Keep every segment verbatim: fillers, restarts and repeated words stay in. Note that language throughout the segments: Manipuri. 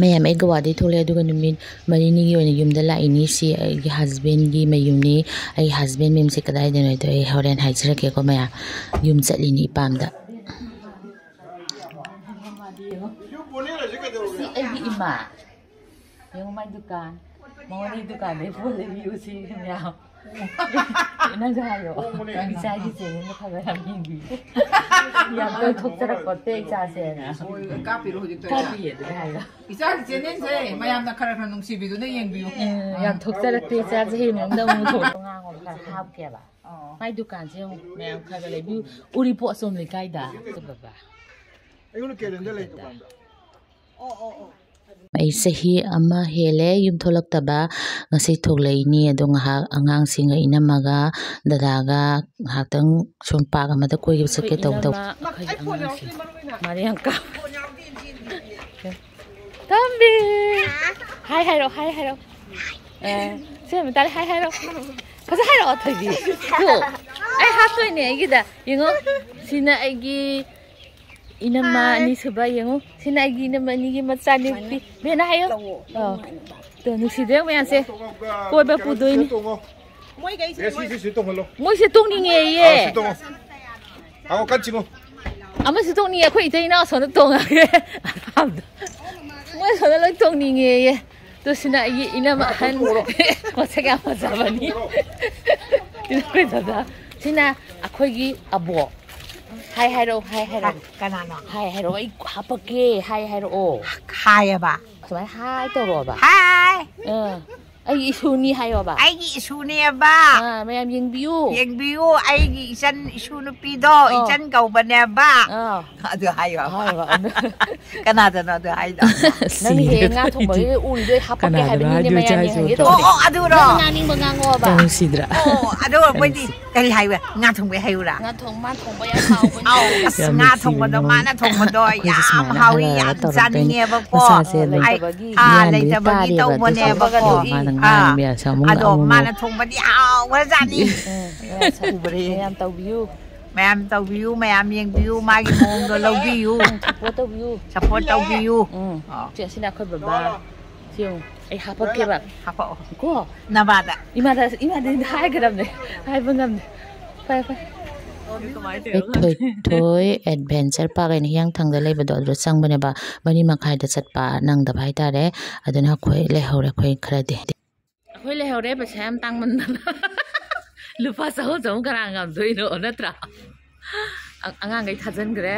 ꯃꯌꯥꯝ, ꯑꯩ ꯒꯋꯥꯗꯒꯤ ꯊꯣꯛꯂꯛꯑꯦ, ꯑꯗꯨꯒ ꯅꯨꯃꯤꯠ ꯃꯔꯤꯅꯤꯒꯤ ꯑꯣꯏꯅ ꯌꯨꯝꯗ ꯂꯥꯛꯏꯅꯤ꯫ ꯁꯤ ꯑꯩꯒꯤ ꯍꯁꯕꯦꯟꯒꯤ ꯃꯌꯨꯝꯅꯤ꯫ ꯑꯩ ꯍꯁꯕꯦꯟ ꯃꯌꯨꯝꯁꯦ ꯀꯗꯥꯏꯗꯅꯣ ꯍꯥꯏꯗꯣ ꯑꯩ ꯍꯣꯔꯦꯟ ꯍꯥꯏꯖꯔꯛꯀꯦꯀꯣ ꯃꯌꯥꯝ꯫ ꯌꯨꯝ ꯆꯠꯂꯤꯅꯤ ꯏꯄꯥꯝꯗ꯫ ꯁꯤ ꯑꯩꯒꯤ ꯏꯃꯥ꯫ ꯌꯦꯡꯉꯨ ꯃꯥꯏ ꯗꯨꯀꯥꯟ꯫ ꯃꯉꯣꯟꯗꯒꯤ ꯗꯨꯀꯥꯟꯗꯒꯤ ꯄꯣꯠ ꯂꯩꯕꯤꯌꯨ ꯁꯤ ꯃꯌꯥꯝ꯫ ꯅꯪꯁꯨ ꯍꯥꯏꯌꯣ꯫ ꯏꯆꯥꯒꯤ ꯆꯦꯅꯦꯜꯗꯣ ꯈꯔ ꯈꯔ ꯌꯥꯝ ꯌꯦꯡꯕꯤꯌꯨ꯫ ꯌꯥꯝ ꯇꯣꯏꯊꯣꯛꯆꯔꯛꯄꯣꯠꯇꯦ ꯏꯆꯥꯁꯦꯅ꯫ ꯀꯥꯞꯄꯤꯔꯣ ꯍꯧꯖꯤꯛꯇ? ꯀꯥꯞꯄꯤꯌꯦ ꯑꯗꯨꯗꯤ ꯍꯥꯏꯌꯣ꯫ ꯏꯆꯥꯒꯤ ꯆꯦꯅꯦꯜꯁꯦ ꯃꯌꯥꯝꯅ ꯈꯔ ꯈꯔ ꯅꯨꯡꯁꯤꯕꯤꯗꯨꯅ ꯌꯦꯡꯕꯤꯌꯨ꯫ ꯎꯝ, ꯌꯥꯝ ꯊꯣꯛꯆꯔꯛꯇꯦ ꯏꯆꯥꯁꯦ ꯍꯌꯦꯡ ꯃꯪꯗ ꯑꯃꯨꯛ ꯊꯣꯛ-꯫ ꯉꯥꯡꯉꯣ ꯈꯔ ꯍꯥꯞꯀꯦꯕ꯫ ꯑꯣ꯫ ꯃꯥꯏ ꯗꯨꯀꯥꯟꯁꯦ ꯌꯦꯡꯉꯨ ꯃꯌꯥꯝ ꯈꯔ ꯈꯔ ꯂꯩꯕꯤꯌꯨ꯫ ꯎꯔꯤꯄꯣꯛ ꯑꯆꯣꯝ ꯂꯩꯀꯥꯏꯗ꯫ ꯕꯕꯥ꯫ ꯑꯩꯉꯣꯟꯗ ꯀꯦꯂꯦꯟꯗꯔ ꯂꯩ ꯗꯨꯀꯥꯟꯗ꯫ ꯑꯣ, ꯑꯣ, ꯑꯣ꯫ ꯑꯩ ꯆꯍꯤ ꯑꯃ ꯍꯦꯜꯂꯦ ꯌꯨꯝ ꯊꯣꯛꯂꯛꯇꯕ꯫ ꯉꯁꯤ ꯊꯣꯛꯂꯛꯏꯅꯤ꯫ ꯑꯗꯣ ꯉꯥꯏꯍꯥꯛ ꯑꯉꯥꯡꯁꯤꯡꯒ ꯏꯅꯝꯃꯒ ꯗꯗꯥꯒ ꯉꯥꯏꯍꯥꯛꯇꯪ ꯁꯨꯝ ꯄꯥꯔꯛ ꯑꯃꯗ ꯀꯣꯏꯕ ꯆꯠꯀꯦ ꯇꯧ-, ꯇꯧ-꯫ ꯑꯩꯈꯣꯏ ꯏꯅꯝꯃ, ꯑꯩꯈꯣꯏꯒꯤ ꯑꯉꯥꯡꯁꯤꯡ꯫ ꯃꯥꯗꯤ ꯌꯥꯝ ꯀꯥ-꯫ ꯇꯝꯕꯤ! ꯍꯥꯏ ꯍꯥꯏꯔꯣ, ꯍꯥꯏ ꯍꯥꯏꯔꯣ꯫ ꯑꯦ, ꯁꯤ ꯃꯇꯥꯗ ꯍꯥꯏ ꯍꯥꯏꯔꯣ꯫ ꯐꯖ ꯍꯥꯏꯔꯛꯑꯣ, ꯊꯣꯏꯕꯤ꯫ ꯇꯨ, ꯑꯩ ꯍꯥꯞꯇꯣꯏꯅꯦ ꯑꯩꯒꯤꯗ꯫ ꯌꯦꯡꯉꯣ, ꯁꯤꯅ ꯑꯩꯒꯤ ꯏꯅꯝꯃ ꯍꯥꯏ꯫ ꯑꯅꯤꯁꯨꯕ, ꯌꯦꯡꯉꯨ꯫ ꯁꯤꯅ ꯑꯩꯒꯤ ꯏꯅꯝꯃ ꯑꯅꯤꯒꯤ ꯃꯆꯥꯅꯨꯄꯤ꯫ ꯕꯦꯅꯥ ꯍꯥꯏꯌꯣ꯫ ꯇꯧꯋꯣ꯫ ꯑꯣ꯫ ꯇꯣ, ꯅꯨꯡꯁꯤꯗ꯭ꯔꯦ ꯃꯌꯥꯝꯁꯦ꯫ ꯀꯣꯏꯕ ꯄꯨꯗꯣꯏꯅꯤ꯫ ꯃꯣꯏꯈꯩꯁꯦ ꯑꯦ, ꯁꯤ, ꯁꯤ, ꯁꯤ ꯇꯣꯡꯍꯜꯂꯣ꯫ ꯃꯣꯏꯁꯦ ꯇꯣꯡꯅꯤꯡꯉꯦꯌꯦ꯫ ꯑꯥ, ꯁꯤ ꯇꯣꯡꯉꯣ꯫ ꯑꯥ, ꯀꯟ ꯆꯤꯡꯉꯣ꯫ ꯑꯃꯁꯨ ꯇꯣꯡꯅꯤꯡꯉꯦ, ꯑꯩꯈꯣꯏ ꯏꯇꯩ ꯏꯅꯥꯎ ꯑꯁꯣꯝꯗ ꯇꯣꯡꯉꯒꯦ꯫ ꯃꯣꯏ ꯑꯁꯣꯝꯗ ꯂꯣꯏ ꯇꯣꯡꯅꯤꯡꯉꯦꯌꯦ꯫ ꯇꯨ ꯁꯤꯅ ꯑꯩꯒꯤ ꯏꯅꯝꯃ ꯑꯍꯟ꯫ ꯃꯁꯛ ꯌꯥꯝ ꯐꯖꯕꯅꯤ꯫ ꯏꯅꯝꯃ ꯐꯖꯕ꯫ ꯁꯤꯅ ꯑꯩꯈꯣꯏꯒꯤ ꯑꯕꯣꯛ꯫ ꯍꯥꯏ ꯍꯥꯏꯔꯛꯑꯣ, ꯍꯥꯏ ꯍꯥꯏꯔꯛꯑꯣ꯫ ꯀꯅꯥꯅꯣ? ꯍꯥꯏ ꯍꯥꯏꯔꯛꯑꯣ, ꯑꯩ ꯍꯥꯄꯛꯀꯦ, ꯍꯥꯏ ꯍꯥꯏꯔꯛꯑꯣ꯫ ꯍꯥꯏꯌꯦꯕ? ꯁꯨꯃꯥꯏꯅ ꯍꯥꯏ ꯇꯧꯔꯛꯑꯣꯕ꯫ ꯍꯥꯏ! ꯑꯥ, ꯑꯩꯒꯤ ꯏꯁꯨꯅꯤ ꯍꯥꯏꯌꯣꯕ꯫ ꯑꯩꯒꯤ ꯏꯁꯨꯅꯦꯕ꯫ ꯑꯥ, ꯃꯌꯥꯝ ꯌꯦꯡꯕꯤꯌꯨ꯫ ꯌꯦꯡꯕꯤꯌꯨ, ꯑꯩꯒꯤ ꯏꯆꯟ ꯏꯁꯨ ꯅꯨꯄꯤꯗꯣ, ꯑꯥ꯫ ꯏꯆꯟ ꯀꯧꯕꯅꯦꯕ꯫ ꯑꯥ꯫ ꯑꯗꯨ ꯍꯥꯏꯌꯣ꯫ ꯍꯥꯏꯌꯣꯕ, ꯑꯗꯨ꯫ ꯀꯅꯥꯗꯅꯣ ꯑꯗꯨ ꯍꯥꯏꯗꯣ? ꯅꯪꯅ ꯍꯦꯛ ꯁꯤꯔꯦ꯫ ꯉꯥ ꯊꯣꯡꯕꯒꯤ ꯎꯔꯤꯗꯣ ꯑꯩ ꯍꯥꯄꯛꯀꯦ ꯀꯅꯥꯗꯅꯣ ꯍꯥꯏꯕꯅꯤꯅꯦ, ꯍꯥꯏꯗꯣꯏ ꯃꯌꯥꯝ ꯆꯥꯏꯁꯦ ꯌꯦꯡꯍꯟꯒꯦ ꯑꯗꯣ? ꯇꯧꯕꯅꯦ꯫ ꯑꯣ, ꯑꯣ, ꯑꯗꯨꯔꯣ? ꯅꯪ ꯉꯥꯡꯅꯤꯡꯕ ꯉꯥꯡꯉꯣꯕ꯫ ꯌꯥꯝ ꯅꯨꯡꯁꯤꯗ꯭ꯔꯥ? ꯑꯣ, ꯑꯗꯣ ꯃꯣꯏꯗꯤ ꯀꯔꯤ ꯍꯥꯏꯕ? ꯉꯥ ꯊꯣꯡꯕꯩ ꯍꯥꯏꯌꯨꯔꯥ? ꯉꯥ ꯊꯣꯡ-, ꯃꯥ ꯊꯣꯡꯕ ꯌꯥꯝ ꯍꯥꯎꯕꯅꯦ꯫ ꯑꯧ, ꯑꯁ, ꯌꯥꯝ ꯉꯥ ꯅꯨꯡꯁꯤꯕꯅꯦ ꯊꯣꯡꯕꯗꯣ ꯃꯣꯏ꯫ ꯃꯥꯅ ꯊꯣꯡꯕꯗꯣ ꯑꯩꯈꯣꯏꯁꯦ ꯌꯥꯝ ꯁꯨꯃꯥꯏꯅ ꯍꯥꯎꯋꯤ, ꯍꯜꯂꯛꯑꯒ ꯌꯥꯝ ꯇꯧꯔꯛꯇꯣꯏꯅꯤ꯫ ꯆꯥꯅꯤꯡꯉꯦꯕꯀꯣ꯫ ꯃꯁꯥꯁꯦ ꯑꯩ, ꯂꯩꯇꯕꯒꯤ꯫ ꯑꯥ, ꯌꯥꯟꯕꯗꯤ ꯂꯩꯇꯕꯒꯤ ꯇꯥꯔꯦꯕ ꯑꯗꯨ ꯇꯧꯕꯅꯦꯕꯀꯣ꯫ ꯇꯧꯕꯒꯗꯣ ꯏ꯫ ꯃꯥꯅ ꯉꯥꯡꯕ ꯌꯥꯁꯦ ꯑꯃꯨꯛ ꯑꯗꯣ ꯑꯃꯨꯛ ꯃꯥꯅ ꯊꯣꯡꯕꯗꯤ ꯍꯥꯎꯈ꯭ꯔꯖꯥꯠꯅꯤ꯫ ꯎꯝ, ꯎꯕ꯭ꯔꯥ ꯌꯦꯡꯒꯦ꯫ ꯃꯌꯥꯝ ꯇꯧꯕꯤꯌꯨ꯫ ꯃꯌꯥꯝ ꯇꯧꯕꯤꯌꯨ, ꯃꯌꯥꯝ ꯌꯦꯡꯕꯤꯌꯨ, ꯃꯥꯒꯤ ꯃꯑꯣꯡꯗꯣ ꯂꯧꯕꯤꯌꯨ꯫ ꯁꯞꯄꯣꯔꯠ ꯇꯧꯕꯤꯌꯨ꯫ ꯁꯞꯄꯣꯔꯠ ꯇꯧꯕꯤꯌꯨ꯫ ꯎꯝ꯫ ꯑꯣ꯫ ꯁꯦ, ꯑꯁꯤꯅ ꯑꯩꯈꯣꯏ ꯕꯕꯥ꯫ ꯁꯤ ꯌꯦꯡꯉꯨ꯫ ꯑꯩ ꯍꯥꯄꯛꯀꯦꯕ꯫ ꯍꯥꯄꯛꯑꯣ꯫ ꯀꯣ꯫ ꯅꯕꯥꯗ꯫ ꯏꯃꯥꯗ, ꯏꯃꯥꯗ ꯍꯥꯏꯒꯗꯕꯅꯦ꯫ ꯍꯥꯏꯕ ꯉꯝꯗꯦ꯫ ꯐꯔꯦ, ꯐꯔꯦ꯫ ꯑꯩ ꯊꯣꯏꯊꯣꯏ ꯑꯦꯗꯚꯦꯟꯆꯔ ꯄꯥꯔꯛ ꯍꯥꯏꯅ ꯍꯤꯌꯥꯡꯊꯥꯡꯗ ꯂꯩꯕꯗꯣ ꯑꯗꯨꯗ ꯆꯪꯕꯅꯦꯕ꯫ ꯃꯔꯤ ꯃꯈꯥꯏꯗ ꯆꯠꯄ ꯅꯪꯗꯕ ꯍꯥꯏꯇꯥꯔꯦ꯫ ꯑꯗꯨꯅ ꯑꯩꯈꯣꯏ ꯂꯩꯍꯧꯔꯦ, ꯑꯩꯈꯣꯏ ꯈꯔꯗꯤ꯫ ꯑꯩꯈꯣꯏ ꯂꯩꯍꯧꯔꯦ, ꯄꯩꯁꯥ ꯌꯥꯝ ꯇꯥꯡꯃꯟꯗꯅ꯫ ꯂꯨꯄꯥ ꯆꯍꯨꯝ ꯆꯍꯨꯝ ꯀꯅꯥ ꯉꯝꯗꯣꯏꯅꯣ, ꯅꯠꯇ꯭ꯔꯥ? ꯑ-, ꯑꯉꯥꯡꯈꯩ ꯊꯥꯖꯤꯟꯈ꯭ꯔꯦ꯫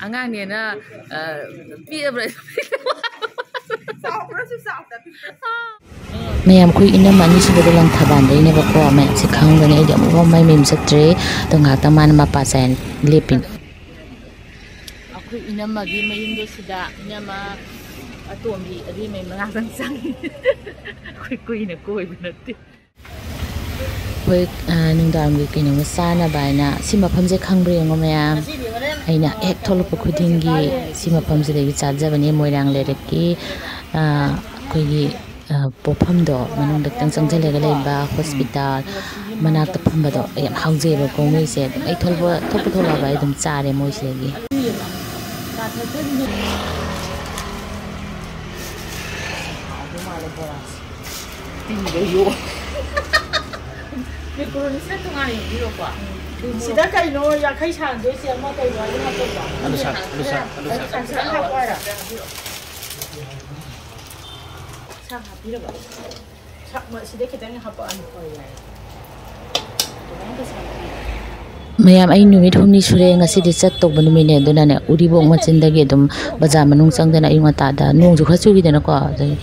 ꯑꯉꯥꯡꯅꯦꯅ, ꯑ, ꯄꯤꯛꯑꯕ꯭ꯔꯥ? ꯃꯌꯥꯝ, ꯑꯩꯈꯣꯏ ꯏꯅꯝꯃ ꯑꯅꯤꯁꯨꯕꯗꯣ ꯂꯪꯊꯕꯥꯜꯗꯩꯅꯦꯕꯀꯣ꯫ ꯃꯌꯥꯝꯁꯦ ꯈꯪꯒꯅꯤ, ꯑꯩꯗꯤ ꯑꯃꯨꯛꯐꯥꯎ ꯃꯩ ꯃꯌꯨꯝ ꯆꯠꯇ꯭ꯔꯤ꯫ ꯑꯗꯣ ꯉꯥꯏꯍꯥꯛꯇꯪ ꯃꯥꯅ ꯃꯄꯥ ꯆꯥꯏ ꯂꯦꯞꯄꯤꯅꯤ꯫ ꯑꯩꯈꯣꯏ ꯏꯅꯝꯃꯒꯤ ꯃꯌꯨꯝꯗꯣ ꯁꯤꯗ, ꯏꯅꯝꯃ ꯑꯇꯣꯝꯕꯤ ꯑꯗꯨꯒꯤ ꯃꯌꯨꯝꯗ ꯉꯥꯛꯇꯪ ꯆꯪꯉꯤ꯫ ꯑꯩꯈꯣꯏ ꯀꯨꯏꯅ ꯀꯣꯏꯕ ꯅꯠꯇꯦ꯫ ꯑꯩꯈꯣꯏ, ꯑ, ꯅꯨꯡꯗꯥꯡꯒꯤ ꯀꯩꯅꯣꯝꯃ ꯆꯥꯅꯕ ꯍꯥꯏꯅ ꯁꯤ ꯃꯐꯝꯁꯦ ꯈꯪꯕ꯭ꯔꯥ ꯌꯦꯡꯉꯣ ꯃꯌꯥꯝ꯫ ꯑꯩꯅ ꯍꯦꯛ ꯊꯣꯛꯂꯛꯄ ꯈꯨꯗꯤꯡꯒꯤ ꯁꯤ ꯃꯐꯝꯁꯤꯗꯒꯤ ꯆꯥꯖꯕꯅꯦ꯫ ꯃꯣꯏꯔꯥꯡ ꯂꯩꯔꯛꯀꯤ, ꯑ, ꯑꯩꯈꯣꯏꯒꯤ, ꯑ, ꯄꯣꯠꯐꯝꯗꯣ, ꯃꯅꯨꯡꯗ ꯈꯤꯇꯪ ꯆꯪꯁꯤꯜꯂꯒ ꯂꯩꯕ ꯍꯣꯁꯄꯤꯇꯥꯜ ꯃꯅꯥꯛꯇ ꯐꯝꯕꯗꯣ ꯌꯥꯝ ꯍꯥꯎꯖꯩꯑꯕꯀꯣ ꯃꯣꯏꯁꯦ꯫ ꯑꯗꯨꯝ ꯑꯩ ꯊꯣꯛꯂꯛꯄ, ꯊꯣꯛꯄꯨ ꯊꯣꯛꯂꯛꯑꯕ ꯑꯩ ꯑꯗꯨꯝ ꯆꯥꯔꯦ ꯃꯣꯏꯁꯤꯗꯒꯤ꯫ ꯇꯤꯟꯗꯣ ꯌꯣ꯫ ꯃꯦꯀ꯭ꯔꯣꯅꯤꯁꯤꯅ ꯇꯣꯉꯥꯟꯅ ꯌꯣꯟꯕꯤꯔꯣꯀꯣ꯫ ꯁꯤꯗ ꯀꯩꯅꯣ ꯌꯥꯡꯈꯩ ꯁꯥꯟꯗꯣꯏꯁꯦ, ꯑꯃ ꯀꯩꯅꯣ ꯑꯗꯨ ꯍꯥꯞꯇꯣꯛꯄ꯫ ꯑꯂꯨ ꯁꯥꯛ, ꯑꯂꯨ ꯁꯥꯛ, ꯑꯂꯨ ꯁꯥꯛ꯫ ꯁꯥꯛ ꯍꯥꯞꯄꯣ ꯍꯥꯏꯔꯣ? ꯁꯥꯛ ꯍꯥꯞꯄꯤꯔꯕ? ꯁꯥꯛ ꯃ-, ꯁꯤꯗ ꯈꯤꯇꯪ ꯍꯥꯞꯄꯛꯑꯅꯤ꯫ ꯍꯣꯏ, ꯌꯥꯏ꯫ ꯃꯌꯥꯝ, ꯑꯩ ꯅꯨꯃꯤꯠ ꯍꯨꯝꯅꯤ ꯁꯨꯔꯦ ꯉꯁꯤꯗꯤ ꯆꯠꯇꯧꯕ ꯅꯨꯃꯤꯠꯅꯦ꯫ ꯑꯗꯨꯅꯅꯦ, ꯎꯔꯤꯄꯣꯛ ꯃꯆꯤꯟꯗꯒꯤ ꯑꯗꯨꯝ ꯕꯖꯥꯔ ꯃꯅꯨꯡ ꯆꯪꯗꯅ ꯑꯌꯨꯛ ꯉꯟꯇꯥꯗ, ꯅꯣꯡꯁꯨ ꯈꯔ ꯆꯨꯈꯤꯗꯅꯀꯣ, ꯑꯗꯒꯤ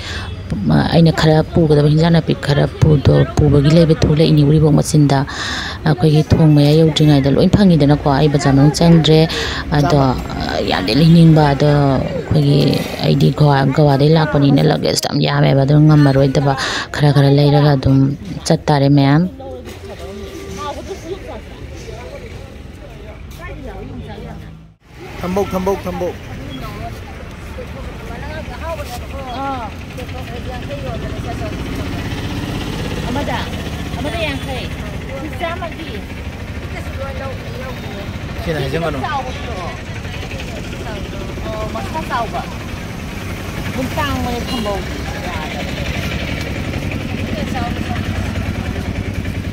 ꯑꯩꯅ ꯈꯔ ꯄꯨꯒꯗꯕ ꯍꯤꯟꯖꯥꯡ ꯅꯥꯄꯤ ꯈꯔ ꯄꯨꯗꯣ-, ꯄꯨꯕꯒꯤ ꯂꯩꯕ ꯊꯣꯛꯂꯛꯏꯅꯤ ꯎꯔꯤꯄꯣꯛ ꯃꯆꯤꯟꯗ꯫ ꯑꯩꯈꯣꯏꯒꯤ ꯊꯣꯡ ꯃꯌꯥ ꯌꯧꯗ꯭ꯔꯤꯉꯩꯗ ꯂꯣꯏ ꯐꯪꯉꯤꯗꯅꯀꯣ꯫ ꯑꯩ ꯕꯖꯥꯔ ꯃꯅꯨꯡ ꯆꯪꯗ꯭ꯔꯦ꯫ ꯑꯗꯣ, ꯑ, ꯌꯥꯝꯗꯤ ꯂꯩꯅꯤꯡꯕ꯫ ꯑꯗꯣ ꯑꯩꯈꯣꯏꯒꯤ, ꯑꯩꯗꯤ ꯒꯣꯋꯥ-, ꯒꯣꯋꯥꯗꯩ ꯂꯥꯛꯄꯅꯤꯅ ꯂꯒꯦꯖꯇꯣ ꯌꯥꯝ ꯌꯥꯝꯃꯦꯕ꯫ ꯑꯗꯨꯅ ꯉꯝꯃꯔꯣꯏꯗꯕ ꯈꯔ ꯈꯔ ꯂꯩꯔꯒ ꯑꯗꯨꯝ ꯆꯠꯇꯥꯔꯦ ꯃꯌꯥꯝ꯫ ꯊꯝꯕꯧ, ꯊꯝꯕꯧ, ꯊꯝꯕꯧ꯫ ꯑꯥ꯫ ꯑꯃꯗ, ꯑꯃꯗ ꯌꯥꯡꯈꯩ꯫ ꯆꯥꯝꯃꯒꯤ꯫ ꯁꯤꯅ ꯍꯥꯏꯖꯟꯒꯅꯨ꯫ ꯆꯥꯎꯕꯗꯨꯔꯣ? ꯑꯣ, ꯃꯁꯥ ꯆꯥꯎꯕ꯫ ꯑꯗꯨꯝ ꯇꯥꯡꯕꯅꯦ ꯊꯝꯕꯧꯗꯤ꯫ ꯌꯥꯗꯕꯅꯦ꯫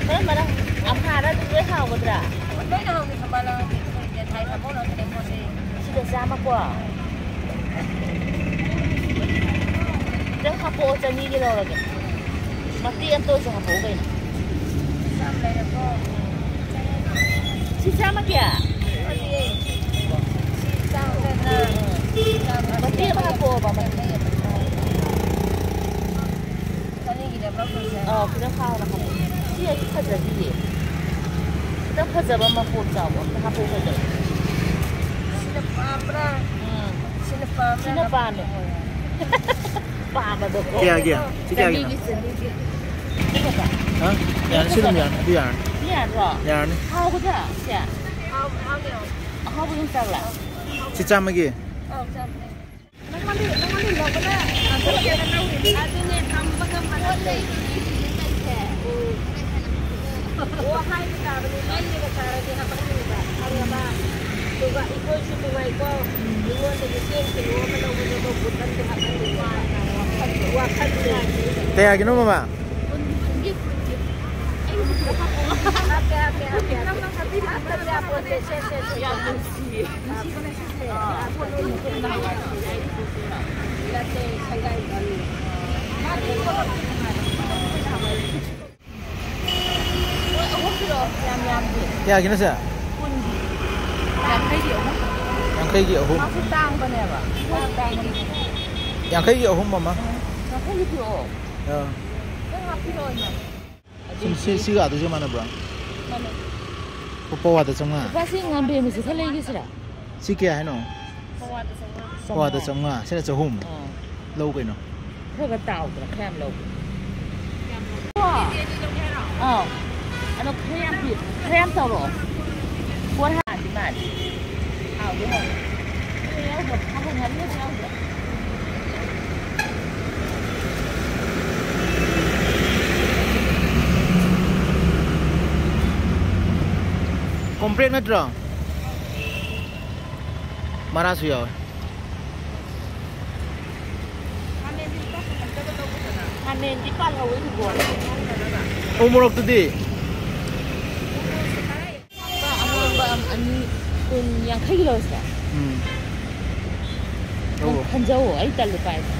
ꯀꯔꯝꯕꯅ? ꯑꯝꯍꯥꯔ ꯑꯗꯨꯝ ꯂꯣꯏ ꯍꯥꯎꯒꯗ꯭ꯔꯥ? ꯂꯣꯏꯅ ꯍꯥꯎꯅꯤ, ꯊꯝꯕꯥꯜ ꯂꯥꯡ ꯊꯥꯏ ꯊꯝꯕꯧ ꯂꯣꯏ ꯐꯖꯩ ꯄꯣꯠꯁꯦ꯫ ꯁꯤꯗ ꯆꯥꯝꯃꯀꯣ꯫ ꯈꯤꯇꯪ ꯍꯥꯞꯄꯛꯑꯣ, ꯆꯅꯤꯒꯤ ꯂꯧꯔꯒꯦ꯫ ꯃꯇꯦꯛ ꯑꯝꯇ ꯑꯣꯏꯁꯨ ꯍꯥꯞꯄꯛꯑꯣ ꯀꯩꯅꯣ꯫ ꯌꯥꯝ ꯂꯩꯔꯕꯣ? ꯁꯤ ꯆꯥꯝꯃꯒꯤ? ꯃꯇꯦꯛ ꯑꯃ ꯍꯥꯞꯄꯛꯑꯣꯕ, ꯃꯇꯦꯛ ꯑꯃ꯫ ꯆꯅꯤꯒꯤꯗ ꯕ꯭ꯂꯥꯎꯁ ꯑꯣꯏꯁꯦ꯫ ꯑꯥ, ꯈꯤꯇꯪ ꯍꯥꯎꯅ ꯍꯥꯞꯄꯛꯑꯣ꯫ ꯁꯤ ꯑꯩꯗꯤ ꯐꯖꯗꯤꯌꯦ꯫ ꯈꯤꯇꯪ ꯐꯖꯕ ꯃꯄꯣꯞ ꯆꯥꯎꯕ ꯑꯝꯇ ꯍꯥꯞꯄꯛꯑꯣ ꯐꯖꯕ꯫ ꯁꯤꯅ ꯄꯥꯝꯕ꯭ꯔꯥ? ꯎꯝ꯫ ꯁꯤꯅ ꯄꯥꯝꯕ꯭ꯔꯥ? ꯁꯤꯅ ꯄꯥꯝꯃꯦ꯫ ꯄꯥꯝꯕꯗꯣ ꯀꯣ꯫ ꯀꯌꯥꯒꯤ? ꯁꯤ ꯀꯌꯥꯒꯤꯅꯣ? ꯆꯅꯤꯒꯤ, ꯆꯅꯤꯒꯤ꯫ ꯁꯤ ꯐꯖꯕ꯫ ꯍꯥ? ꯌꯥꯔꯅꯤ, ꯁꯤ ꯑꯗꯨꯝ ꯌꯥꯔꯅꯤ, ꯑꯗꯨ ꯌꯥꯔꯅꯤ꯫ ꯁꯤ ꯌꯥꯗ꯭ꯔꯣ? ꯌꯥꯔꯅꯤ꯫ ꯍꯥꯎꯒꯗ꯭ꯔꯥ ꯁꯦ? ꯍꯥꯎ-, ꯍꯥꯎꯅꯤ, ꯍꯥꯎꯅꯤ꯫ ꯑꯍꯥꯎꯕ ꯌꯣꯡꯆꯥꯛꯂꯥ? ꯁꯤ ꯆꯥꯝꯃꯒꯤ? ꯑꯧ, ꯆꯥꯝꯃꯒꯤ꯫ ꯅꯪꯉꯣꯟꯗ, ꯅꯪꯉꯣꯟꯗ ꯂꯧꯕꯅ ꯉꯥꯡꯁꯤꯜꯂꯛꯑꯦꯅ ꯇꯧꯔꯤꯅꯤ꯫ ꯑꯗꯨꯅꯦ, ꯇꯝꯕ ꯉꯝꯕ ꯅꯠꯇꯦ꯫ ꯎꯝ꯫ ꯑꯣ, ꯍꯥꯏꯕ ꯇꯥꯕꯅꯤ, ꯂꯩꯔꯒ ꯆꯥꯔꯗꯤ ꯍꯥꯄꯛꯀꯅꯤꯕ, ꯈꯪꯉꯕ? ꯑꯗꯨꯒ ꯑꯩꯈꯣꯏꯁꯨ ꯅꯨꯡꯉꯥꯏꯀꯣ, ꯃꯤꯉꯣꯟꯗꯒꯤ ꯆꯦꯡ ꯀꯤꯂꯣ ꯑꯃ ꯂꯧꯕꯗꯣ ꯕꯣꯇꯜꯗ ꯍꯥꯞꯍꯟꯅꯤꯡꯕ ꯋꯥꯈꯜ ꯅꯨꯡꯉꯥꯏꯇꯦ꯫ ꯀꯌꯥꯒꯤꯅꯣ, ꯃꯃꯥ? ꯍꯥꯞꯀꯦ, ꯍꯥꯞꯀꯦ, ꯍꯥꯞꯀꯦ, ꯍꯥꯞꯀꯦ꯫ ꯍꯥꯞꯇꯕ ꯌꯥꯄꯣꯟꯇꯦ, ꯁꯦ, ꯁꯦ, ꯁꯦ꯫ ꯌꯥꯝ ꯅꯨꯡꯁꯤꯌꯦ꯫ ꯀꯌꯥꯒꯤꯅꯣ ꯁꯦ? ꯌꯥꯡꯈꯩꯒꯤ ꯑꯍꯨꯝ꯫ ꯌꯥꯡꯈꯩꯒꯤ ꯑꯍꯨꯝ꯫ ꯃꯥꯁꯨ ꯇꯥꯡꯕꯅꯦꯕ꯫ ꯌꯥꯡꯈꯩꯒꯤ ꯑꯍꯨꯝ, ꯃꯃꯥ꯫ ꯌꯥꯡꯈꯩꯒꯤ ꯄꯤꯔꯛꯑꯣ꯫ ꯑꯥ꯫ ꯅꯪ ꯍꯥꯞꯄꯤꯔꯛꯑꯣ, ꯏꯃꯥ꯫ ꯁꯨꯝ ꯁꯤ, ꯁꯤꯒ ꯑꯗꯨꯁꯨ ꯃꯥꯟꯅꯕ꯭ꯔꯣ? ꯃꯥꯟꯅꯩ꯫ ꯄ-, ꯄꯋꯥꯗ ꯆꯥꯝꯃꯉꯥ? ꯂꯨꯄꯥ ꯁꯤ ꯉꯥꯝꯕꯦꯝꯃꯁꯦ ꯈꯔ ꯂꯩꯒꯦꯁꯤꯔꯥ? ꯁꯤ ꯀꯌꯥ ꯍꯥꯏꯅꯣ? ꯄꯋꯥꯗ ꯆꯥꯝꯃꯉꯥ꯫ ꯄꯋꯥꯗ ꯆꯥꯝꯃꯉꯥ꯫ ꯁꯤꯅ ꯆꯍꯨꯝ꯫ ꯑꯥ꯫ ꯂꯧ ꯀꯩꯅꯣ꯫ ꯈꯔ ꯈꯔ ꯇꯥꯎꯗꯅ ꯈꯔ ꯌꯥꯝ ꯂꯧꯒꯦ꯫ ꯑꯥ꯫ ꯑꯗꯣ ꯈꯔ ꯌꯥꯝ ꯄꯤ-, ꯈꯔ ꯌꯥꯝ ꯇꯧꯔꯛꯑꯣ꯫ ꯄꯣꯠ ꯍꯥꯟꯅꯗꯤ ꯃꯥꯜꯂꯤ꯫ ꯍꯥꯎꯗꯤ ꯍꯥꯎꯅꯤ꯫ ꯌꯥꯎꯗ꯭ꯔꯣ? ꯍꯥꯞꯄ ꯉꯥꯔꯤ ꯑꯃ ꯌꯥꯎꯗ꯭ꯔꯣ? ꯀꯣꯝꯄ꯭ꯔꯦꯛ ꯅꯠꯇ꯭ꯔꯣ? ꯃꯔꯥꯁꯨ ꯌꯥꯎꯋꯦ꯫ ꯈꯥꯃꯦꯟꯗꯤ ꯄꯥꯜꯍꯧꯋꯦ ꯍꯤꯡꯒꯣꯜꯗ꯫ ꯎ ꯃꯣꯔꯣꯛꯇꯨꯗꯤ? ꯑꯉꯥꯡꯕ ꯑꯅꯤ ꯀꯨꯟ, ꯌꯥꯡꯈꯩꯒꯤ ꯂꯧꯔꯁꯤꯔꯥ? ꯎꯝ꯫ ꯅꯪ ꯂꯧꯔꯣ꯫ ꯈꯟꯖꯧꯑꯣ, ꯑꯩ ꯇꯜꯂꯦ ꯄꯥꯏꯕ꯫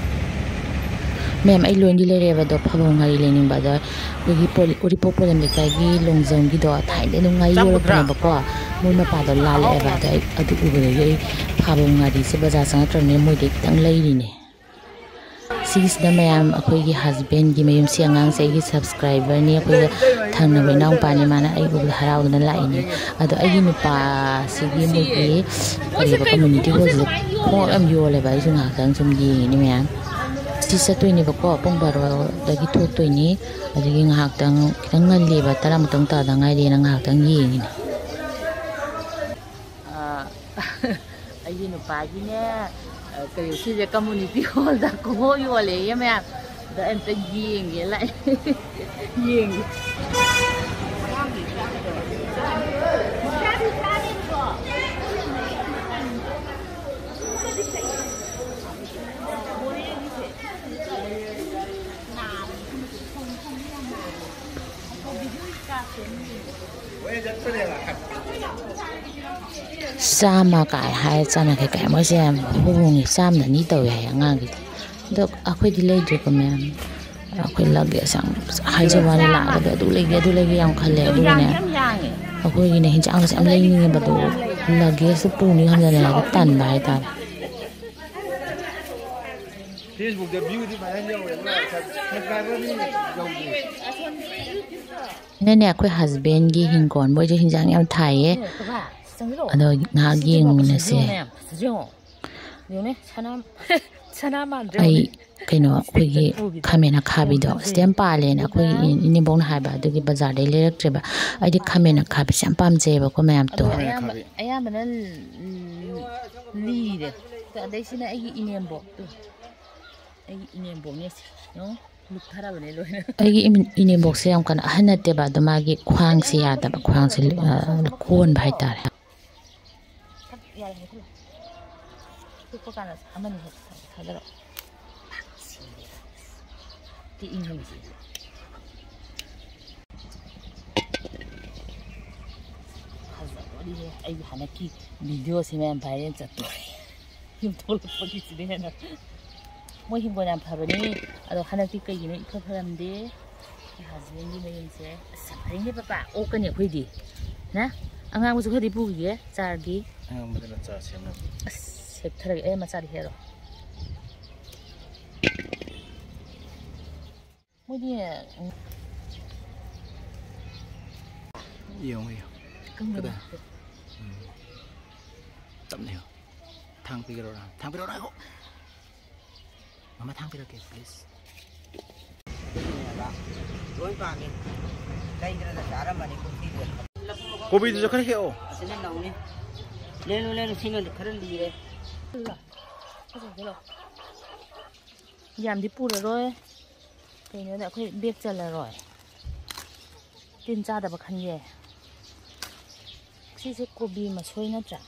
ꯃꯦꯝ, ꯑꯩ ꯂꯣꯏꯅꯗꯤ ꯂꯩꯔꯦꯕ, ꯑꯗꯣ ꯐꯕꯧ ꯉꯥꯔꯤ ꯂꯩꯅꯤꯡꯕ꯫ ꯑꯗꯣ ꯑꯩꯈꯣꯏꯒꯤ ꯄꯣꯂꯤ-, ꯎꯔꯤꯄꯣꯛ ꯄꯣꯂꯦꯝ ꯂꯩꯀꯥꯏꯒꯤ ꯂꯣꯡꯖꯝꯒꯤꯗꯣ ꯊꯥꯏꯅꯗꯩ ꯑꯗꯨꯝ ꯉꯥꯔꯤ ꯆꯥꯝ ꯀꯨꯟꯊ꯭ꯔꯥ꯫ ꯌꯣꯜꯂꯛꯄꯅꯦꯕꯀꯣ꯫ ꯃꯣꯏ ꯃꯄꯥꯗꯣ ꯂꯥꯜꯂꯛꯑꯦꯕ꯫ ꯑꯗꯣ ꯑꯩ ꯑꯗꯨ ꯎꯕꯗꯒꯤ ꯑꯩ ꯐꯕꯧ ꯉꯥꯔꯤꯁꯦ ꯕꯖꯥꯔ ꯆꯪꯉꯛꯇ꯭ꯔꯕꯅꯤꯅ ꯃꯣꯏꯗꯩ ꯈꯤꯇꯪ ꯂꯩꯔꯤꯅꯦ꯫ ꯁꯤꯒꯤꯁꯤꯅ ꯃꯌꯥꯝ ꯑꯩꯈꯣꯏꯒꯤ ꯍꯁꯕꯦꯟꯒꯤ ꯃꯌꯨꯝꯁꯤ, ꯑꯉꯥꯡꯁꯦ ꯑꯩꯒꯤ ꯁꯕꯁꯀ꯭ꯔꯥꯏꯕꯔꯅꯤ, ꯑꯩꯈꯣꯏꯒ ꯊꯪꯅꯕ ꯏꯅꯥꯎꯄꯥꯅꯤ, ꯃꯥꯅ ꯑꯩ ꯎꯕꯗ ꯍꯔꯥꯎꯗꯅ ꯂꯥꯛꯏꯅꯦ꯫ ꯑꯗꯣ ꯑꯩꯒꯤ ꯅꯨꯄꯥꯁꯤꯒꯤ ꯃꯣꯏꯒꯤ ꯀꯔꯤꯕ, ꯀꯝꯃ꯭ꯌꯨꯅꯤꯇꯤ ꯍꯣꯜꯁꯤꯗ ꯈꯣꯡꯎꯞ ꯌꯥꯝ ꯌꯣꯜꯂꯦꯕ꯫ ꯑꯩꯁꯨ ꯉꯥꯏꯍꯥꯛꯇꯪ ꯁꯨꯝ ꯌꯦꯡꯉꯤꯅꯦ ꯃꯌꯥꯝ꯫ ꯁꯤ ꯆꯠꯇꯣꯏꯅꯦꯕꯀꯣ, ꯄꯨꯡ ꯕꯥꯔꯣꯗꯒꯤ ꯊꯣꯛꯇꯣꯏꯅꯤ꯫ ꯑꯗꯒꯤ ꯉꯥꯏꯍꯥꯛꯇꯪ, ꯈꯤꯇꯪ ꯉꯜꯂꯤꯕ, ꯇꯔꯥꯃꯨꯛꯇꯪ ꯇꯥꯗ ꯉꯥꯏꯔꯤꯅ ꯉꯥꯏꯍꯥꯛꯇꯪ ꯌꯦꯡꯉꯤꯅꯦ꯫ ꯑꯥ, ꯑꯩꯒꯤ ꯅꯨꯄꯥꯒꯤꯅꯦ, ꯑ, ꯀꯔꯤ, ꯁꯤꯁꯦ ꯀꯝꯃ꯭ꯌꯨꯅꯤꯇꯤ ꯍꯣꯜꯗ ꯈꯣꯡꯎꯞ ꯌꯣꯜꯂꯦꯌꯦ ꯃꯌꯥꯝ꯫ ꯑꯗ ꯑꯝꯇ ꯌꯦꯡꯒꯦ ꯂꯥꯛꯑꯦ꯫ ꯌꯦꯡꯒꯦ꯫ ꯆꯥꯝꯃ ꯀꯥꯏ ꯍꯥꯏ ꯆꯥꯟꯅꯈꯩ ꯀꯥꯏ꯫ ꯃꯣꯏꯁꯦ ꯌꯥꯝ ꯍꯣꯡꯉꯤ, ꯆꯥꯝꯃꯗ ꯑꯅꯤ ꯇꯧꯋꯦ ꯍꯥꯏ ꯑꯉꯥꯡꯒꯤꯗꯤ꯫ ꯑꯗꯣ ꯑꯩꯈꯣꯏꯗꯤ ꯂꯩꯗ꯭ꯔꯦꯀꯣ ꯃꯌꯥꯝ꯫ ꯑꯩꯈꯣꯏ ꯂꯒꯦꯖ ꯌꯥꯝ ꯍꯥꯏꯖꯕ ꯋꯥꯅꯤ, ꯂꯥꯛꯑꯒꯗꯤ ꯑꯗꯨ ꯂꯩꯒꯦ, ꯑꯗꯨ ꯂꯩꯒꯦ ꯌꯥꯝ ꯈꯜꯂꯦ꯫ ꯑꯗꯨꯒꯅꯦ, ꯑꯩꯈꯣꯏꯒꯤꯅꯦ ꯍꯤꯟꯖꯥꯡꯒꯁꯦ ꯌꯥꯝ ꯂꯩꯅꯤꯡꯉꯦꯕ, ꯑꯗꯣ ꯂꯒꯦꯖꯇꯣ ꯄꯨꯅꯤ ꯈꯟꯗꯅꯦ ꯇꯟꯕ ꯍꯥꯏꯇꯥꯔꯦ꯫ ꯐꯦꯁꯕꯨꯛꯇ ꯚ꯭ꯌꯨꯗꯤ ꯐꯖꯅ ꯌꯧꯋꯦ, ꯑꯗꯨꯒ ꯁꯕꯁꯀ꯭ꯔꯥꯏꯕꯔꯗꯤ ꯌꯧꯗꯦ꯫ ꯁꯤꯅꯅꯦ, ꯑꯩꯈꯣꯏ ꯍꯁꯕꯦꯟꯒꯤ ꯍꯤꯡꯒꯣꯜ, ꯃꯣꯏꯁꯨ ꯍꯤꯟꯖꯥꯡ ꯌꯥꯝ ꯊꯥꯏꯌꯦ꯫ ꯑꯗꯣ ꯉꯥꯏꯍꯥꯛ ꯌꯦꯡꯃꯤꯟꯅꯁꯦ꯫ ꯌꯦꯡꯉꯣ꯫ ꯌꯦꯡꯉꯨꯅꯦ, ꯁꯅꯥ, ꯁꯅꯥ ꯃꯥꯟꯗ꯭ꯔꯣ? ꯑꯩ ꯀꯩꯅꯣ, ꯑꯩꯈꯣꯏꯒꯤ ꯈꯥꯃꯦꯟ ꯑꯈꯥꯕꯤꯗꯣ ꯁꯤꯗ ꯌꯥꯝ ꯄꯥꯜꯂꯦꯅ ꯑꯩꯈꯣꯏꯒꯤ ꯏꯅꯦꯝꯕꯣꯛꯅ ꯍꯥꯏꯕ, ꯑꯗꯨꯒꯤ ꯕꯖꯥꯔꯗꯩ ꯂꯩꯔꯛꯇ꯭ꯔꯦꯕ꯫ ꯑꯩꯗꯤ ꯈꯥꯃꯦꯟ ꯑꯈꯥꯕꯤꯁꯦ ꯌꯥꯝ ꯄꯥꯝꯖꯩꯌꯦꯕꯀꯣ ꯃꯌꯥꯝꯗꯣ꯫ ꯑꯗꯣ ꯑꯌꯥꯝꯕ, ꯑꯌꯥꯝꯕꯅ ꯂꯤꯔꯦ꯫ ꯑꯗꯩ ꯁꯤꯅ ꯑꯩꯒꯤ ꯏꯅꯦꯝꯕꯣꯛꯇꯣ꯫ ꯑꯩꯒꯤ ꯏꯅꯦꯝꯕꯣꯛꯅꯦ ꯁꯤ꯫ ꯌꯦꯡꯉꯣ, ꯂꯨꯞꯊꯔꯕꯅꯦ ꯂꯣꯏꯅ꯫ ꯑꯩꯒꯤ ꯏꯃꯤ-, ꯏꯅꯦꯝꯕꯣꯛꯁꯦ ꯌꯥꯝ ꯀꯟꯅ ꯑꯍꯟ ꯅꯠꯇꯦꯕ, ꯑꯗꯣ ꯃꯥꯒꯤ ꯈ꯭ꯋꯥꯡꯁꯦ ꯌꯥꯗꯕ, ꯈ꯭ꯋꯥꯡꯁꯦ, ꯑ, ꯀꯣꯟꯕ ꯍꯥꯏꯇꯥꯔꯦ꯫ ꯌꯥꯔꯦ, ꯃꯨꯊꯠꯂꯣ꯫ ꯇꯨꯞꯄ ꯀꯥꯟꯗ ꯑꯃꯅꯤ ꯍꯦꯛ ꯊꯥꯗꯔꯛꯑꯣ꯫ ꯇꯤ ꯏꯪꯍꯟꯁꯤ꯫ ꯐꯖꯕꯅꯤꯍꯦ, ꯑꯩꯒꯤ ꯍꯟꯗꯛꯀꯤ videoꯁꯤ ꯃꯌꯥꯝ viral ꯆꯠꯇꯣꯔꯦ꯫ ꯌꯨꯝ ꯊꯣꯛꯂꯛꯄꯒꯤꯁꯤꯅ ꯍꯦꯟꯅ꯫ ꯃꯣꯏ ꯍꯤꯡꯒꯣꯜ ꯌꯥꯝ ꯐꯕꯅꯤ, ꯑꯗꯣ ꯍꯟꯗꯛꯇꯤ ꯀꯩꯒꯤꯅꯣ ꯏꯐ ꯐꯔꯝꯗꯦ꯫ ꯑꯩ husbandꯒꯤ ꯃꯌꯨꯝꯁꯦ꯫ ꯑꯁ, ꯌꯥꯝ ꯐꯩꯅꯦ ꯄꯄꯥ, ꯑꯣꯛꯀꯅꯤ ꯑꯩꯈꯣꯏꯗꯤ꯫ ꯅ? ꯑꯉꯥꯡꯕꯁꯨ ꯈꯔꯗꯤ ꯄꯨꯈꯤꯒꯦ, ꯆꯥꯔꯒꯤ꯫ ꯑꯉꯥꯡꯕꯗꯨꯅ ꯆꯥ ꯁꯦꯝꯅꯕ꯫ ꯑꯁ, ꯍꯦꯛꯊꯔꯒꯦ꯫ ꯑꯦ, ꯃꯆꯥꯗꯤ ꯍꯦꯛꯑꯔꯣꯏ꯫ ꯃꯣꯏꯗꯤ, ꯎꯝ꯫ ꯌꯦꯡꯉꯣ, ꯌꯦꯡꯉꯣ꯫ ꯀꯪꯗꯕ ꯀꯗꯥꯏ? ꯅꯠꯇꯦ꯫ ꯎꯝ꯫ ꯇꯞꯅ ꯌꯦꯡꯉꯣ꯫ ꯊꯥꯡ ꯄꯤꯒꯦꯔꯣ, ꯔꯥꯝ? ꯊꯥꯡ ꯄꯤꯔꯛꯑꯣ, ꯉꯥꯏꯈꯣ꯫ ꯃꯃꯥ, ꯊꯥꯡ ꯄꯤꯔꯛꯀꯦ, please꯫ ꯂꯣꯏ ꯄꯥꯝꯃꯤ꯫ ꯂꯩꯗ꯭ꯔꯗ ꯆꯥꯔꯝꯕꯅꯤ ꯀꯨꯝꯁꯤꯗꯤ꯫ ꯀꯣꯕꯤꯗꯨꯁꯨ ꯈꯔ ꯍꯦꯛꯑꯣ꯫ ꯑꯁꯤꯅ ꯅꯧꯅꯤ꯫ ꯂꯦꯜꯂꯨ, ꯂꯦꯜꯂꯨ, ꯁꯤꯅ ꯈꯔ ꯂꯤꯔꯦ꯫ ꯌꯥꯝꯗꯤ ꯄꯨꯔꯔꯣꯏ꯫ ꯀꯩꯅꯣꯗ ꯑꯩꯈꯣꯏ bag ꯆꯜꯂꯔꯣꯏ꯫ ꯇꯤꯟ ꯆꯥꯗꯕ ꯈꯟꯒꯦ꯫ ꯁꯤꯁꯦ ꯀꯣꯕꯤ ꯃꯁꯣꯏ ꯅꯠꯇ꯭ꯔꯥ?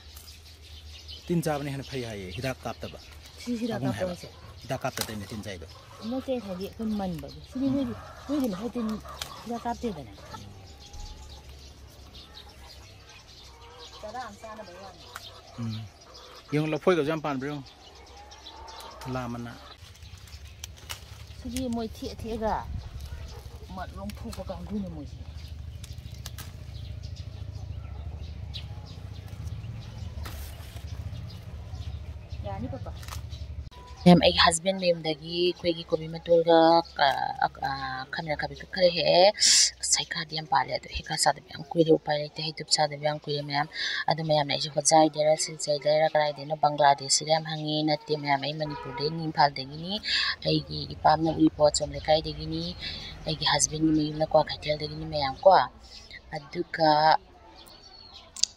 ꯇꯤꯟ ꯆꯥꯕꯅ ꯍꯦꯟꯅ ꯐꯩ ꯍꯥꯏꯌꯦ, ꯍꯤꯗꯥꯛ ꯀꯥꯞꯇꯕ꯫ ꯁꯤ ꯍꯤꯗꯥꯛ ꯀꯥꯞꯄ ꯍꯥꯏꯕ꯫ ꯍꯥꯏꯁꯦ? ꯍꯤꯗꯥꯛ ꯀꯥꯞꯇ ꯇꯤꯟ, ꯇꯤꯟ ꯆꯥꯏꯗꯣ꯫ ꯅꯠꯇꯦ, ꯍꯥꯏꯗꯤ ꯑꯩꯈꯣꯏ ꯃꯟꯕꯒꯤ꯫ ꯁꯤꯗꯤ ꯎꯝ꯫ ꯅꯣꯏꯗꯤ, ꯅꯣꯏꯗꯤ ꯃꯈꯣꯏ ꯇꯤꯟ ꯍꯤꯗꯥꯛ ꯀꯥꯞꯇꯦꯗꯅ꯫ ꯆꯔꯥ ꯑꯃ ꯆꯥꯅꯕꯒꯤ ꯋꯥꯅꯤ꯫ ꯎꯝ꯫ ꯌꯦꯡꯉꯨ, ꯂꯐꯣꯏꯒꯁꯨ ꯌꯥꯝ ꯄꯥꯟꯕ꯭ꯔꯥ ꯌꯦꯡꯉꯨ꯫ ꯂꯥ ꯃꯅꯥ꯫ ꯁꯤꯗꯤ ꯃꯣꯏ ꯊꯦꯛꯑ ꯊꯦꯛꯑꯒ ꯃꯔꯨ ꯂꯣꯡꯊꯣꯛꯄ ꯀꯥꯡꯕꯨꯅꯤ ꯃꯣꯏꯁꯦ꯫ ꯌꯥꯅꯤ ꯄꯄꯥ꯫ ꯃꯌꯥꯝ, ꯑꯩꯒꯤ husband ꯃꯌꯨꯝꯗꯒꯤ ꯑꯩꯈꯣꯏꯒꯤ ꯀꯣꯕꯤ ꯃꯇꯣꯜꯒ, ꯑ, ꯑ, ꯑ, ꯈꯥꯃꯦꯟ ꯑꯈꯥꯕꯤꯒ ꯈꯔ ꯍꯦꯛꯑꯦ꯫ ꯑꯁ, ꯍꯩꯈꯥꯗꯤ ꯌꯥꯝ ꯄꯥꯜꯂꯦ, ꯑꯗꯣ ꯍꯩꯈꯥ ꯆꯥꯗꯕ ꯌꯥꯝ ꯀꯨꯏꯔꯦ, ꯎꯄꯥꯏ ꯂꯩꯇꯦ, ꯍꯩꯇꯨꯞ ꯆꯥꯗꯕ ꯌꯥꯝ ꯀꯨꯏꯔꯦ ꯃꯌꯥꯝ꯫ ꯑꯗꯨ ꯃꯌꯥꯝꯅ ꯑꯩꯁꯦ ꯍꯣꯖꯥꯏꯗꯩꯔ, ꯁꯤꯜꯆꯔꯗꯩꯔ, ꯀꯗꯥꯏꯗꯩꯅꯣ, ꯕꯪꯒ꯭ꯂꯥꯗꯦꯁꯁꯤꯔ ꯌꯥꯝ ꯍꯪꯉꯤ꯫ ꯅꯠꯇꯦ ꯃꯌꯥꯝ, ꯑꯩ ꯃꯅꯤꯄꯨꯔꯗꯩꯅꯤ, ꯏꯝꯐꯥꯜꯗꯒꯤꯅꯤ꯫ ꯑꯩꯒꯤ ꯏꯄꯥꯝꯅ ꯎꯔꯤꯄꯣꯛ ꯑꯆꯣꯝ ꯂꯩꯀꯥꯏꯗꯒꯤꯅꯤ꯫ ꯑꯩꯒꯤ husbandꯒꯤ ꯃꯌꯨꯝꯅ ꯀ꯭ꯋꯥꯀꯩꯊꯦꯜꯗꯒꯤꯅꯤ ꯃꯌꯥꯝ ꯀꯣ꯫ ꯑꯗꯨꯒ,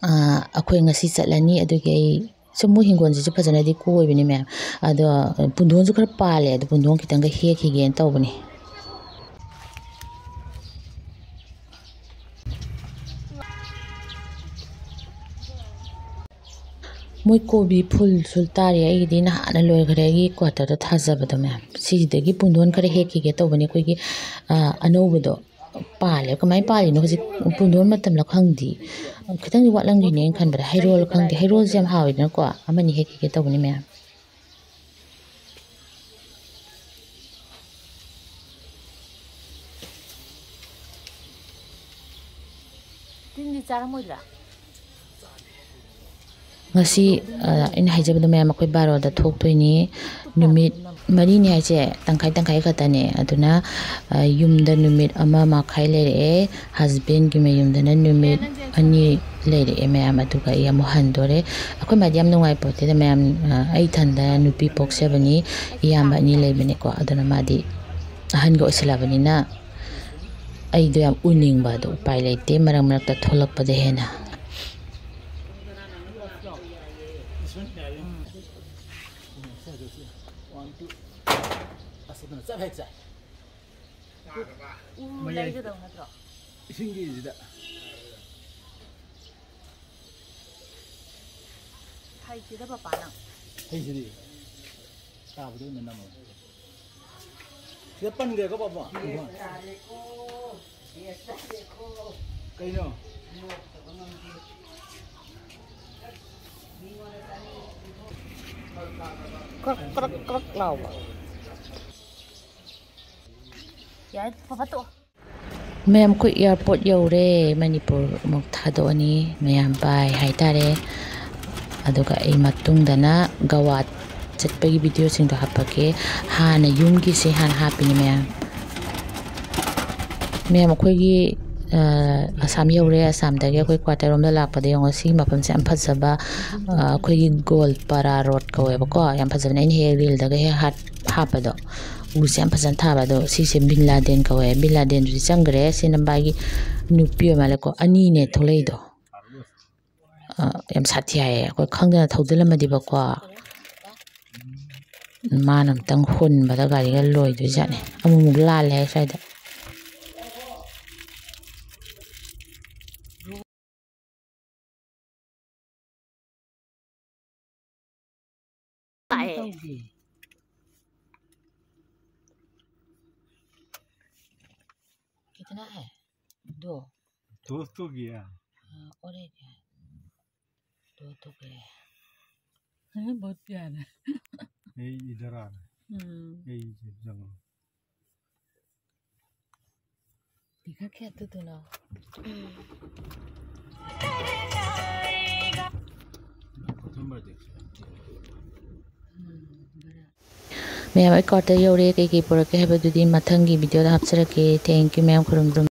ꯑ, ꯑꯩꯈꯣꯏ ꯉꯁꯤ ꯆꯠꯂꯅꯤ, ꯑꯗꯨꯒꯤ ꯑꯩ ꯁꯨꯝ ꯃꯣꯏ ꯍꯤꯡꯒꯣꯜꯁꯤꯁꯨ ꯐꯖꯅꯗꯤ ꯀꯣꯏꯕꯅꯤ ꯃꯌꯥꯝ꯫ ꯑꯗꯣ ꯄꯨꯡꯗꯣꯟꯁꯨ ꯈꯔ ꯄꯥꯜꯂꯦ, ꯑꯗꯣ ꯄꯨꯡꯗꯣꯟ ꯈꯤꯇꯪꯒ ꯍꯦꯛꯈꯤꯒꯦꯅ ꯇꯧꯕꯅꯤ꯫ ꯃꯣꯏ ꯀꯣꯕꯤ ꯐꯨꯜ ꯁꯨ ꯇꯥꯔꯤ꯫ ꯑꯩꯒꯤꯗꯤ ꯅꯍꯥꯟꯅ ꯂꯣꯏꯈ꯭ꯔꯦ, ꯑꯩꯒꯤ ꯀ꯭ꯋꯥꯇꯔꯗ ꯊꯥꯖꯕꯗꯣ ꯃꯌꯥꯝ꯫ ꯁꯤꯁꯤꯗꯒꯤ ꯄꯨꯡꯗꯣꯟ ꯈꯔ ꯍꯦꯛꯈꯤꯒꯦ ꯇꯧꯕꯅꯤ꯫ ꯑꯩꯈꯣꯏꯒꯤ, ꯑ, ꯑꯅꯧꯕꯗꯣ ꯄꯥꯜꯂꯦ꯫ ꯀꯃꯥꯏꯅ ꯄꯥꯜꯂꯤꯅꯣ? ꯍꯧꯖꯤꯛ ꯄꯨꯡꯗꯣꯟ ꯃꯇꯝꯂ ꯈꯪꯗꯦ꯫ ꯈꯤꯇꯪꯗꯤ ꯋꯥꯠꯂꯝꯈꯤꯅꯤ ꯑꯩꯅ ꯈꯟꯕꯗ꯫ ꯍꯩꯔꯣꯜ ꯈꯪꯗꯦ꯫ ꯍꯩꯔꯣꯜꯁꯦ ꯌꯥꯝ ꯍꯥꯎꯋꯤꯗꯅꯀꯣ꯫ ꯑꯃꯅꯤ ꯍꯦꯛꯈꯤꯒꯦ ꯇꯧꯕꯅꯤ ꯃꯌꯥꯝ꯫ ꯇꯤꯟꯗꯤ ꯆꯥꯔꯝꯃꯣꯏꯗ꯭ꯔꯥ? ꯉꯁꯤ, ꯑ, ꯑꯩꯅ ꯍꯥꯏꯖꯕꯗꯣ ꯃꯌꯥꯝ, ꯑꯩꯈꯣꯏ ꯕꯥꯔꯣꯗ ꯊꯣꯛꯇꯣꯏꯅꯤ꯫ ꯅꯨꯃꯤꯠ ꯃꯔꯤꯅꯤ ꯍꯥꯏꯁꯦ ꯇꯪꯈꯥꯏ ꯇꯪꯈꯥꯏ ꯈꯛꯇꯅꯦ꯫ ꯑꯗꯨꯅ, ꯑ, ꯌꯨꯝꯗ ꯅꯨꯃꯤꯠ ꯑꯃ ꯃꯈꯥꯏ ꯂꯩꯔꯛꯑꯦ, husbandꯀꯤ ꯃꯌꯨꯝꯗꯅ ꯅꯨꯃꯤꯠ ꯑꯅꯤ ꯂꯩꯔꯛꯑꯦ ꯃꯌꯥꯝ, ꯑꯗꯨꯒ ꯑꯩ ꯑꯃꯨꯛ ꯍꯟꯗꯣꯔꯦ꯫ ꯑꯩꯈꯣꯏ ꯃꯥꯗꯤ ꯌꯥꯝ ꯅꯨꯡꯉꯥꯏ ꯄꯣꯠꯇꯦꯗ ꯃꯌꯥꯝ, ꯑ, ꯑꯩ ꯏꯊꯟꯗ ꯅꯨꯄꯤ ꯄꯣꯛꯆꯕꯅꯤ, ꯏꯌꯥꯝꯕ ꯑꯅꯤ ꯂꯩꯕꯅꯤꯀꯣ꯫ ꯑꯗꯨꯅ ꯃꯥꯗꯤ ꯑꯍꯟꯒ ꯑꯣꯏꯁꯤꯜꯂꯛꯑꯕꯅꯤꯅ ꯑꯩꯗꯣ ꯌꯥꯝ ꯎꯅꯤꯡꯕ, ꯑꯗꯣ ꯎꯄꯥꯏ ꯂꯩꯇꯦ, ꯃꯔꯛ ꯃꯔꯛꯇ ꯊꯣꯛꯂꯛꯄꯗ ꯍꯦꯟꯅ꯫ ꯎ ꯃꯌꯥꯏ ꯂꯩꯒꯗꯧ ꯅꯠꯇ꯭ꯔꯣ? ꯏꯁꯤꯡꯒꯤꯁꯤꯗ꯫ ꯍꯩꯇꯦꯗ ꯄꯄꯥ ꯅꯪ꯫ ꯍꯩꯁꯤꯗꯤ꯫ ꯇꯥꯕꯗ ꯑꯣꯏꯅ ꯅꯝꯃꯣ꯫ ꯁꯤꯗ ꯄꯟꯈ꯭ꯔꯦꯀꯣ ꯄꯥꯕꯨꯡ? ꯀꯩꯅꯣ? ꯀ꯭ꯔꯛ ꯀ꯭ꯔꯛ ꯀ꯭ꯔꯛ ꯂꯥꯎꯕ꯫ ꯌꯥꯔꯦ, ꯐꯐꯠ ꯇꯣꯛꯑꯣ꯫ ꯃꯌꯥꯝ, ꯑꯩꯈꯣꯏ airport ꯌꯧꯔꯦ꯫ ꯃꯅꯤꯄꯨꯔ ꯑꯃꯨꯛ ꯊꯥꯗꯣꯛꯑꯅꯤ꯫ ꯃꯌꯥꯝ bye ꯍꯥꯏꯇꯥꯔꯦ꯫ ꯑꯗꯨꯒ ꯑꯩ ꯃꯇꯨꯡꯗꯅ ꯒꯋꯥ ꯆꯠꯄꯒꯤ videoꯁꯤꯡꯗꯣ ꯍꯥꯞꯄꯛꯀꯦ꯫ ꯍꯥꯟꯅ ꯌꯨꯝꯒꯤꯁꯦ ꯍꯥꯟꯅ ꯍꯥꯞꯄꯤꯅꯦ ꯃꯌꯥꯝ꯫ ꯃꯌꯥꯝ, ꯑꯩꯈꯣꯏꯒꯤ, ꯑ, ꯑꯁꯥꯝ ꯌꯧꯔꯦ꯫ ꯑꯁꯥꯝꯗꯒꯤ ꯑꯩꯈꯣꯏ quarter ꯔꯣꯝꯗ ꯂꯥꯛꯄꯗ ꯌꯦꯡꯉꯣ, ꯁꯤꯒꯤ ꯃꯐꯝꯁꯦ ꯌꯥꯝ ꯐꯖꯕ, ꯑ, ꯑꯩꯈꯣꯏꯒꯤ ꯒꯣꯜꯄꯥꯔꯥ road ꯀꯧꯋꯦꯕꯀꯣ꯫ ꯌꯥꯝ ꯐꯖꯕꯅꯦ꯫ ꯑꯩꯅ ꯍꯦꯛ reelꯗꯒ ꯍꯦꯛ ꯍꯥꯞ-, ꯍꯥꯞꯄꯗꯣ꯫ ꯎꯁꯦ ꯌꯥꯝ ꯐꯖꯅ ꯊꯥꯕ꯫ ꯑꯗꯣ ꯁꯤꯁꯦ ꯕꯤꯟ ꯂꯥꯗꯦꯟ ꯀꯧꯋꯦ꯫ ꯕꯤꯟ ꯂꯥꯗꯦꯟꯗꯨꯗꯤ ꯆꯪꯈ꯭ꯔꯦ꯫ ꯁꯤꯅ ꯃꯥꯒꯤ ꯅꯨꯄꯤ ꯑꯣꯏ ꯃꯥꯜꯂꯦꯀꯣ꯫ ꯑꯅꯤꯅꯦ ꯊꯣꯛꯂꯛꯏꯗꯣ꯫ ꯑ, ꯌꯥꯝ ꯁꯥꯊꯤ ꯍꯥꯏꯌꯦ꯫ ꯑꯩꯈꯣꯏ ꯈꯪꯗꯅ ꯊꯧꯖꯤꯜꯂꯝꯃꯗꯤꯕꯀꯣ, ꯃꯥꯅ ꯑꯝꯇꯪ ꯍꯨꯟꯕꯗ ꯒꯥꯔꯤꯒ ꯂꯣꯏꯗꯣꯏꯖꯥꯠꯅꯤ꯫ ꯑꯃꯨꯛꯃꯨꯛ ꯂꯥꯜꯂꯦ ꯍꯥꯏ ꯁ꯭ꯋꯥꯏꯗ꯫ ꯂꯥꯛꯑꯦ꯫ ꯇꯧꯗꯦ꯫ कितना है? दो। दोस्तों की है। हाँ, और एक है। दो तो गए। हाँ, बहुत प्यारा है। यही इधर आ रहा है। हम्म। यही जंगल। देखा क्या तू दोनों? ꯃꯌꯥꯝ, ꯑꯩ ꯀꯥꯔꯠꯇ ꯌꯧꯔꯦ꯫ ꯀꯩꯀꯩ ꯄꯨꯔꯛꯀꯦ ꯍꯥꯏꯕꯗꯨꯗꯤ ꯃꯊꯪꯒꯤ ꯚꯤꯗꯤꯑꯣꯗ ꯍꯥꯞꯆꯔꯛꯀꯦ꯫ Thank you ꯃꯌꯥꯝ, ꯈꯨꯔꯨꯝ ꯈꯨꯔꯨꯝ꯫